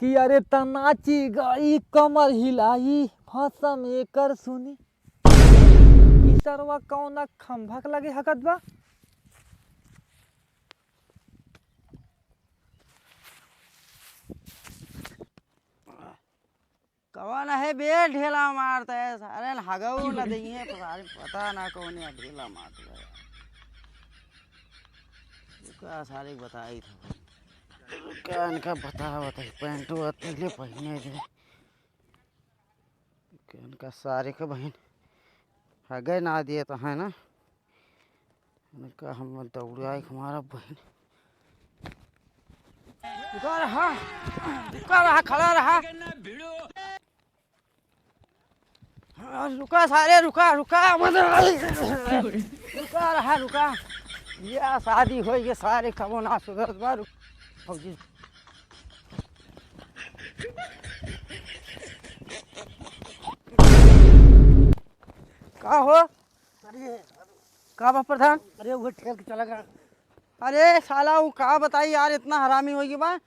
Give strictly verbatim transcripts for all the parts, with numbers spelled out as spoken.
कि अरे त नाची गाई कमर हिलाई, भसम एकर सुनी। ई सरवा कौना खंभा के लगे हगत बा? कौन है बे ढेला मारता है? सारे न हगऊ न दइहे, सारे पता ना कौन है ढेला मारता है। का सारे बताई था। का इनका बता, बताई, पैंट वैंट ले पहिने दे। का इनका सारे के बहिन हगे ना दिए तो है ना। इनका हम दौड़ाए हमारा बहिन। रुका रहा, रुका रहा, खड़ा रहा। हाँ, रुका सारे, रुका, रुका, रुका रहा, रुका। या शादी होई, ये सारे कबो ना सुधरत बा, रुक, फौजी। का हो? अरे, का बा प्रधान? अरे, वो ठेल के चला गया। अरे साला, वो का बताई यार, इतना हरामी होई गई बा।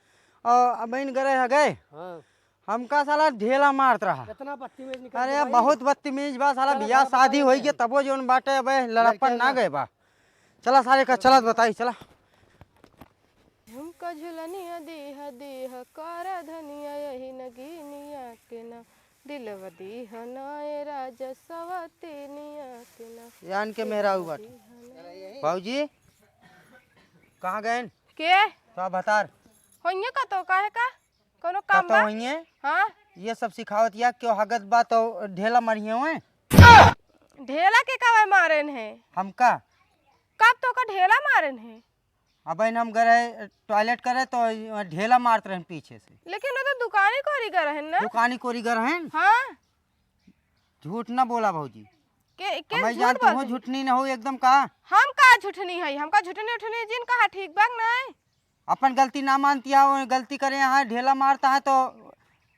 और अब इन गरे हगे। हाँ। हमका साला ढेला मारत रहा। इतना बदतमीज निकल अरे, गया भाई। बहुत बदतमीज बा साला, चला, बियाह चला, शादी बताइए। होई गई, तबो जौन बाटे अबे लड़प्पन लड़के ना ना। गए बा। चला सारे का, चलत बताई, चला। झुमका झुलनिया दीह दीह कर धनिया यही नगीनिया के ना, दिलवा दीह ना ए राजा सवतिनिया के ना। यान के मेहरारू बाटे। बाबूजी, कहाँ गएन? के? तो बतार। होइए का तो, काहे का? कोनो काम कतौ बा? होइए? हाँ। ये सब सिखावत या क्यों हगत बा तो ढेला मरिए हुए? ढेला के काहे मारेन है? हमका। कब तो का ढेला मारेन है? अब इन हम गए टॉयलेट करे तो ढेला मारत रहन पीछे से। लेकिन वो तो दुकानी कोरी गए रहन ना? दुकानी कोरी गए रहन? हाँ। झूठ ना बोला भौजी। के, के हमें झूठ जान तू बोलते हैं? झूठनी ना हो एकदम का? हम का झूठनी है? हमका झूठनी उठनी जिन कहा ठीक बाग ना है? अपन गलती ना मानती है, वो गलती करे यहाँ ढेला मारता है तो।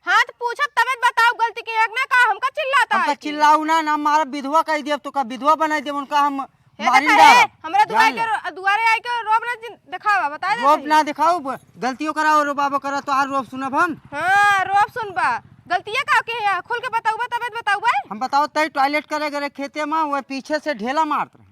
हाँ, तो पूछब तबे तो बताओ गलती के एक ना का हमका चिल्लाता हमका है कि? चिल्लाऊ ना, ना मारब, विधवा कह देब तो का विधवा बनाई देब उनका हम हे मारिन देखा रे, डालब। हमरा दुआरे जान के ले। रो-, दुआरे आई के रोब ना जिन-, देखावा, बता दे रोब सही। ना दिखाऊ, ब-, गलतियों करा और रोबाबो करा तो आर रोब सुनब हम। हाँ, रोब सुनबा। गलतिया का के है? खुल के बताऊबा तबे तो बताऊबा। हम बताओ तई टॉयलेट करे गए खेते में, वो पीछे से ढेला मारत रहे।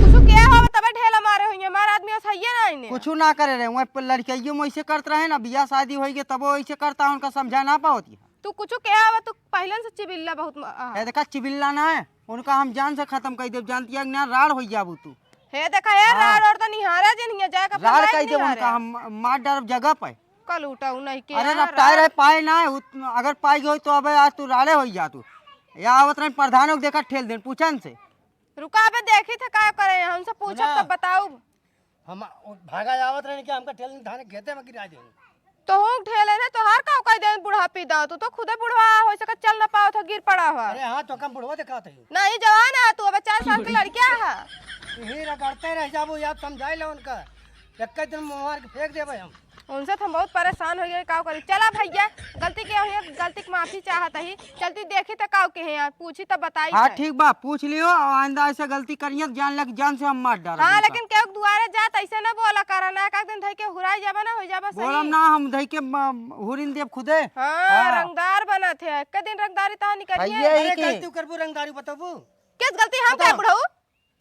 कुछ किया हो तबे ढेला मारे होइए, हमार आदमी ऐसा ही ना इन्हें। कुछ ना करे रहे, वह लड़कियों में ऐसे करत रहे ना, बियाह शादी होई गए तबो ऐसे करता, उनका समझा ना पावत है। तू कुछ किया हो, तू पहले से चिबिल्ला बहुत म-, आ। ए देखा, चिबिल्ला ना है, उनका हम जान से खत्म कर देब, जानती है कि ना, राड़ हो जाबू तू। हे देखा, हे हाँ। राड़ और तो निहारा जिन हिया जाए के अपन राड़ लाइफ कर देब निहारे। उनका, हम मार डालब जगह पे। कल उठाऊ नहीं के अरे यार, रफ्तार राड़। है, पाए ना है, उत-, अगर पाई गई तो अबे आज तू राड़े हो जा तू। या आवत रहे प्रधानों को देखा ठेल देन, पूछन से। रुका, अबे देखी थे का करे, हमसे पूछब सुना। तब बताउब। हम उ भागा आवत रहे कि हमका ठेल धान खेते में गिरा देन। तो हूँ ठेले ने तोहार का कह देन बुढ़ा पी दाव, तू तो खुदे बुढ़वा हो सके चल ना पावत हो, गिर पड़ा हो। अरे हाँ, तो कम बुढ़वा दिखात है। नहीं जवान है तू, अबे चार साल के लड़किया है। यही रगड़ते रह जाबो, यार समझाई लो उनका, एक दिन मार के फेंक देबे हम। उनसे तो हम बहुत परेशान हो गए, का करी। चला भैया, गलती के हुई, गलती के माफी चाहत ही। चलती देखी त का के है यार, पूछी त बताई हाँ, है। ठीक बा, पूछ लियो, और आइंदा ऐसे गलती करिए त जान लग, जान से हम मार डालब हाँ, उनका। लेकिन केहू के दुआरे जात ऐसे ना बोला करा ना, एक दिन धई के हुराई जाबा ना, हो जाबा सही। बोलम ना, हम धई के म-, हुरिन देब खुदे। हाँ, हाँ। रंगदार बनत है, एक दिन रंगदारी तहाँ निकलिए। भैया, अरे, एक गलती करबू रंगदारी बताबू? किस गलती हम बताओ। करब बुढ़ऊ?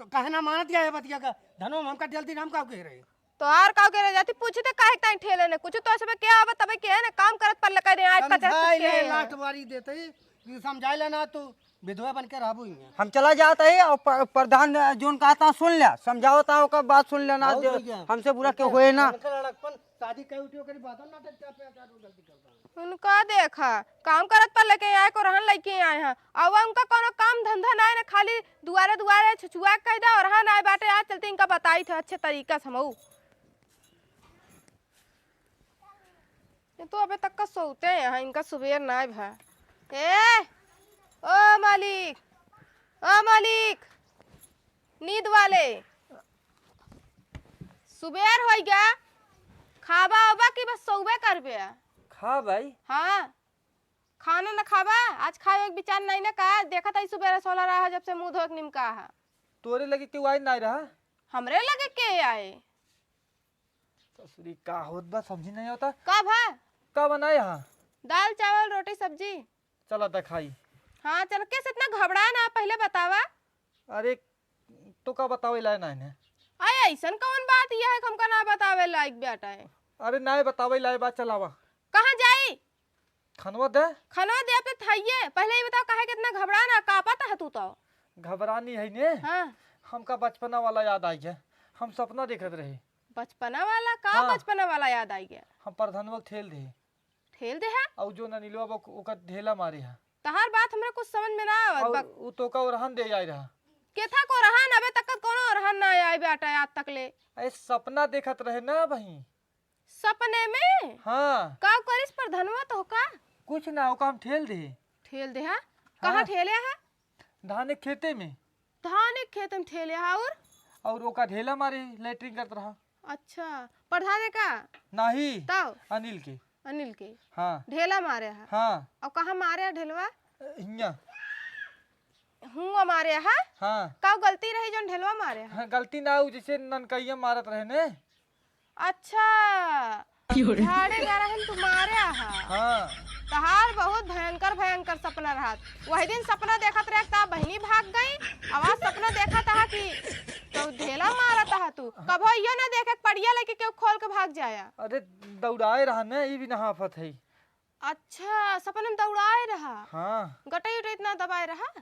तो काहे ना मानत गया है बतिया का? धनो हमका डेल दिन हम का कह रहे? तो आर का कह रहे जाती पूछी तो काहे ताई ठेले ने? कुछ तो असबे क्या आवा तबे के है ना काम करत पर लगा दे आज पचास समझाई के ले, है। लाठ बारी देते ही, ये समझाई ले ना तू विधवा बन के रहबू ही है। हम चला जात है और प-, प्रधान जोन कहता सुन ले, समझावता ओकर बात सुन लेना, बहुत जो बढ़िया। हमसे बुरा क्यों होए ना। उनका लड़कपन शादी कई उठियो करी बात ना, तो क्या प्यार, प्यार गलती करता है। उनका देखा, काम करत पर लेके आए, को रहन लेके आए हैं। अब उनका कोनो काम धंधा ना है ना, खाली दुआरे दुआरे छुछुआ के कह दे और हाँ ना बाटे, आज चलते इनका बताई थे अच्छे तरीका से हमऊ। ये तो अबे तक का सोते हैं, इनका सुबेर ना भा। ए, ओ मालिक, ओ मालिक, नींद वाले, सुबेर होई गया, खाबा ओबा कि बस सोबे करबे? खा भाई। हाँ, खाना न खाबा? आज खाए एक विचार नहीं ना का? देखत हई सुबेरे सोलह रहा, जब से मुंह धोए के निमका हा। तोरे लगे केहू आए ना रहा? हमरे लगे के आए? ससुरी का होत बा, समझी नहीं होता। का भा? का बनाए हा? दाल, चावल, रोटी, सब्जी। चला देखाई। हाँ, चल, कैसे इतना घबरा ना, पहले बतावा। अरे, तो का बतावे लाए ना इन्हें? अरे, ऐसन कौन बात यह है कि हमका ना बतावे लायक बेटा है? अरे, ना बतावे लाए बात, चलावा। कहाँ जाई? खनवा दे। खनवा दे अपने थाइये। पहले ये बताओ, काहे के इतना घबरा ना, कांपत है तू तो? घबरानी है ने? हाँ। हमका बचपना वाला याद आ गया। हम सपना देखत रहे। बचपना वाला? का हाँ। बचपना वाला याद आ गया? हम प्रधानवा के ठेल दे। ठेल दे है? और जो ननीलवा बा, ओकर ढेला मारे है। तहार बात हमरा कुछ समझ में ना आवत और बा। उ तो का ओरहन दे आए रहा। केथा को ओरहन? अबे तक कोनो ओरहन ना आए बेटा आज तक ले। अरे सपना देखत रहे ना बहिन। सपने में? हाँ। का करिस प्रधानवा तो का? कुछ ना, ओका हम ठेल दे। ठेल दे हा? कहाँ हाँ। ठेले हा? धान के खेते में। धान के खेते में ठेले हा और? और ओका ढेला मारे, लेटरिन करत रहा। अच्छा, प्रधान का? नाही। तब? अनिल के। अनिल के? हाँ। ढेला मारे हा? हाँ। और कहाँ मारे हा ढेलवा? हियाँ। हुआ मारे हा? हाँ। का गलती रही जौन ढेलवा मारे हा? हाँ, गलती ना हो, जैसे ननकैया मारत रहे ने। अच्छा, झाड़े जा रहे तू मारे हा? हाँ। तहार बहुत भयंकर भयंकर सपना रहत। वही दिन सपना देखत रहे ता बहिनी भाग गई, आवाज सपना देखत हा कि तो ढेला मारत हा तू। कभो यो ना देखे पड़िया लेके केहू खोल के भाग जाया। अरे दौड़ाए रहा ने, ई भी ना हाफत है। अच्छा, सपने में दौड़ाए रहा? हाँ। गटई उटई इतना दबाए रहा?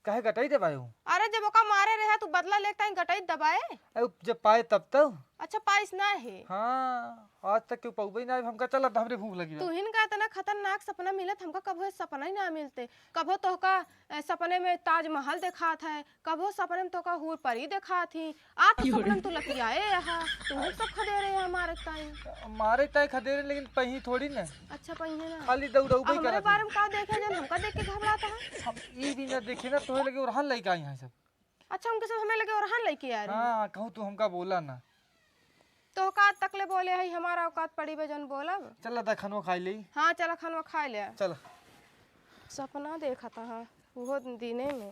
काहे गटई दबाए हो? अरे जब ओका मारे रहे तू बदला लेता ही गटई दबाए? अरे जब पाए तब तो। अच्छा पाइस ना है। हाँ, आज तक क्यों पौबे ना, हमका चला हमरे भूख लगी बा। तुहिन का इतना खतरनाक सपना मिलत, हमका कभो सपना ही ना मिलते। कभो तोहका ए, सपने में ताजमहल देखात है, कभो सपने में तोका हूर परी देखात ही, आ तो सपने में तू लतियाए रहा, तू सब खदेरे है मारे ताई। मारे ताई खदेरे, लेकिन पही थोड़ी ना। अच्छा पही है ना। खाली दौड़ौबे अब हमरे करत बारे है। में का देखे जन हमका देख के घबराता है। हम ई भी ना देखे ना, तोहे लगे ओरहन लइका आई हैं सब। अच्छा उनके सब हमें लगे ओरहन लइके आ रही। हाँ, कहूँ तू हमका बोला ना। तो औकात तक ले बोले है, हमारा औकात पड़ी बे जौन बोलब। चल दा खनवा खाई ले। हाँ चला खनवा खाई ले। चल। सपना देखा था हाँ, वो दिने में।